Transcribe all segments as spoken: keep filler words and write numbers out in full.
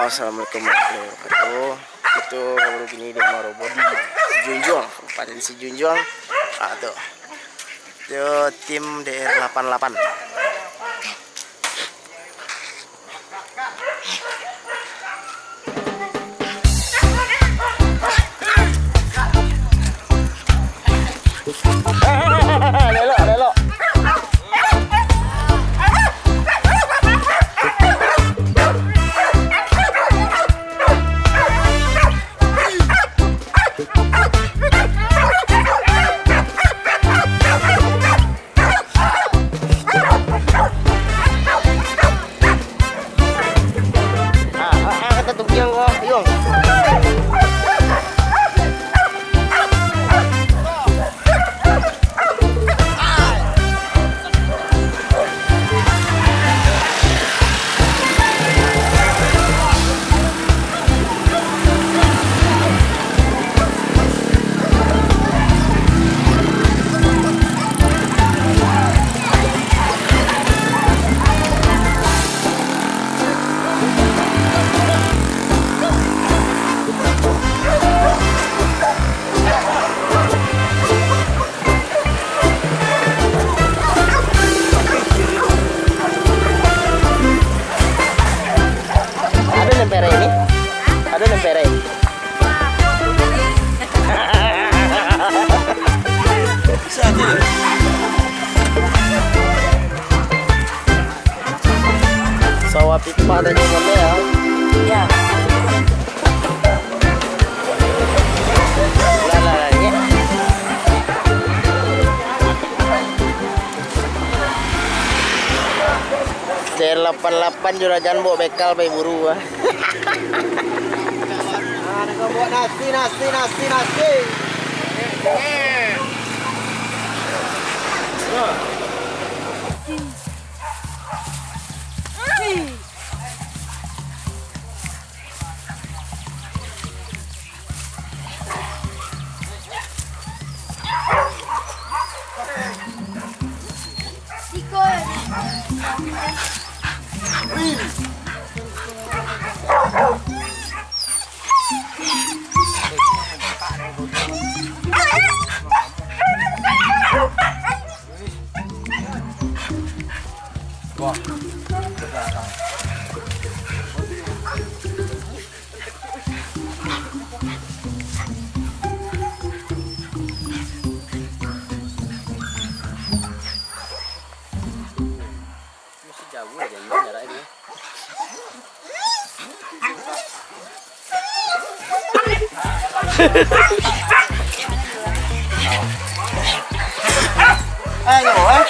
Assalamualaikum warahmatullahi wabarakatuh. Itu baru kini di Marobo di Sijunjuang, Kabupaten Sijunjuang. Ah, tu. Itu tim D R delapan delapan. Lelok, lelok. Ah, ah, ah, kata tu, Giang, oh, Giang. Ado nan perek ni? Ado nan perek? Sawah pipa tadi boleh ya? Ya. Lah, lah, lah, ya. C R delapan delapan juragan bawa bekal pai buru ah. Nah, dengan bawa nasi, nasi, nasi, nasi. Masih jauh lah jalan jarak ini. Ayo, eh.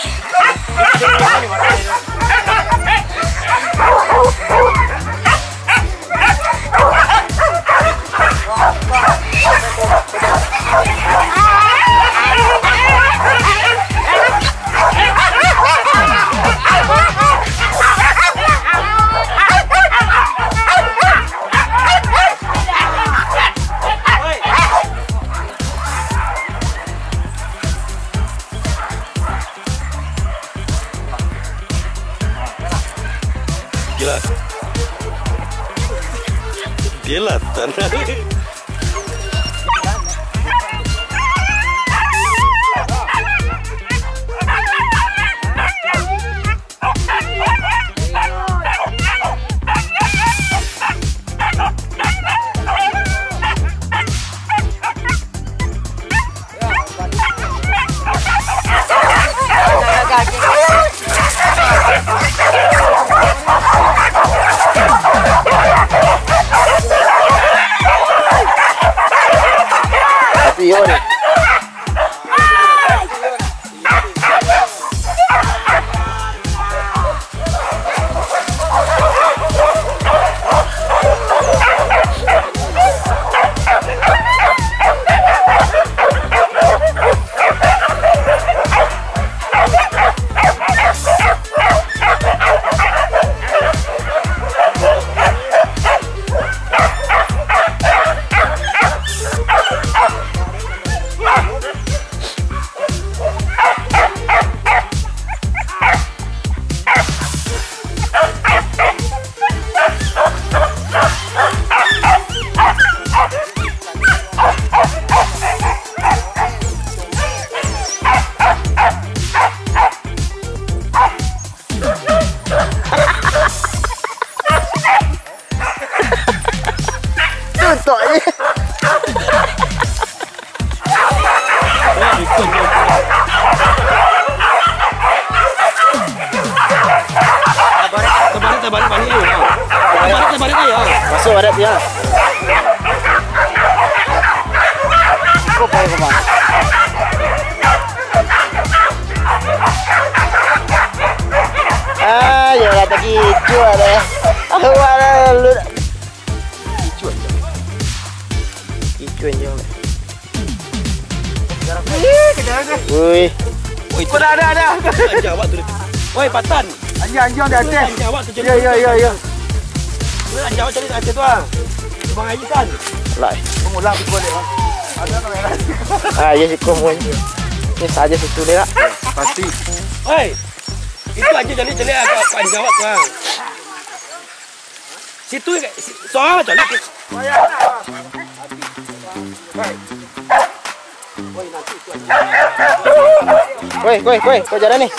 Gila. Gila, tanah. Padat dia. Kok pakai kemana? Ah, yo kata kicuak deh. Awak dah lu. Kicuak je. Kicuak je. Woi. Woi, tu dah, dah, dah. Anjing awak tu. Woi, Patan. Anjing, anjing di ateh. Anjing awak tu. Yo, yo, yo, yo. Tu anjing awak cari ateh tu ah. Bang Aji kan. Lai. Pengulang tu boleh, Bang. Ada kamera. Ah, ya, siko mun. Ni saja situ ni lah. Pasti. Woi. Itu anjing cari, cari anjing awak tu ah. Situ, si-, soal macam ni. Woi, woi, woi, kau jalan ni.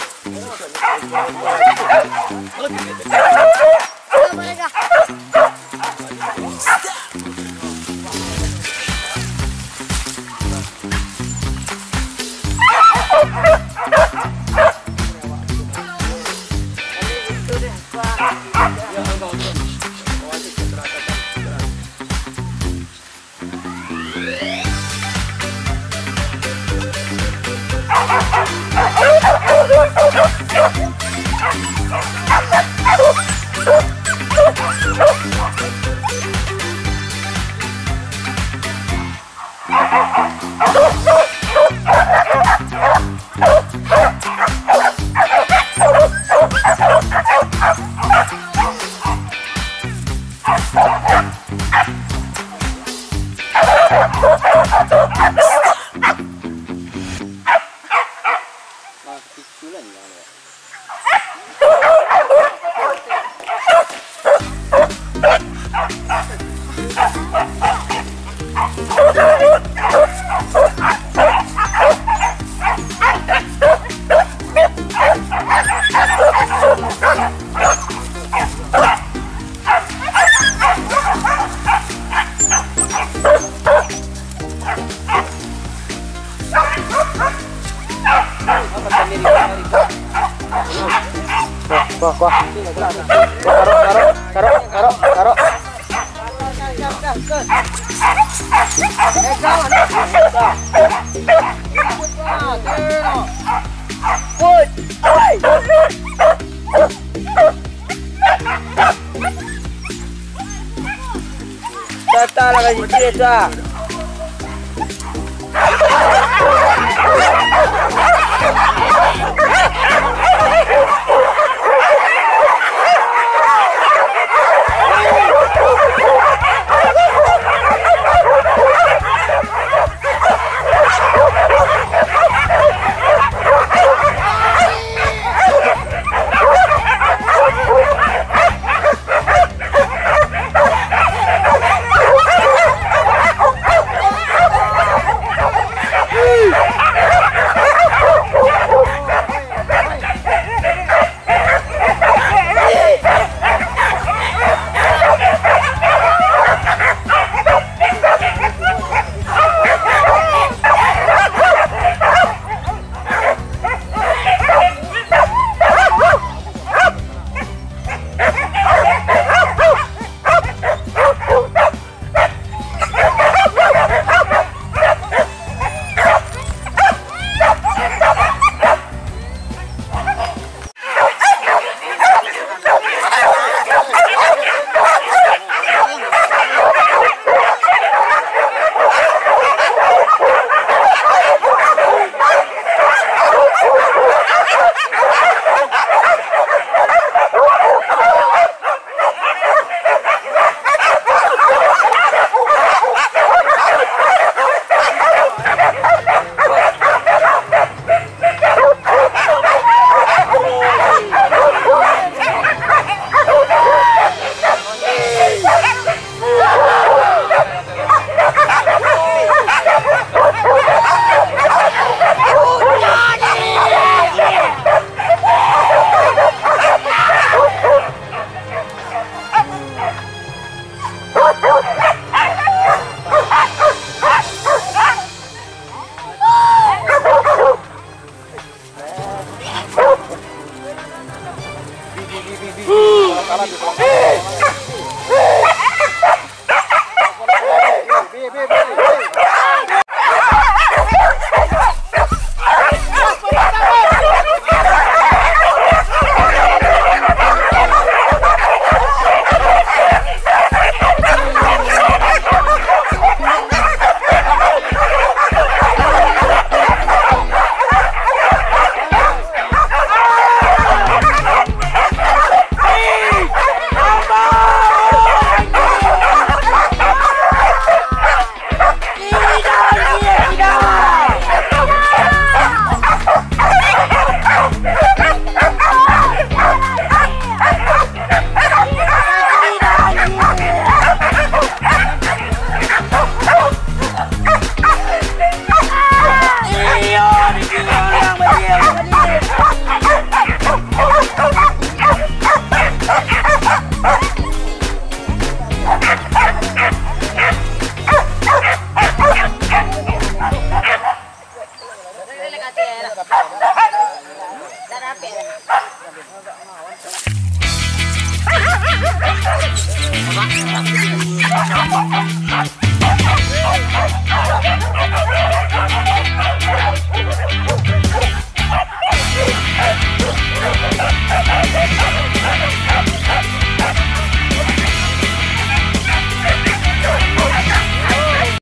Kuah, kuah, kuah. Kuah, karok, karok, karok, karok, karok. Datang lah ka situ, Esa.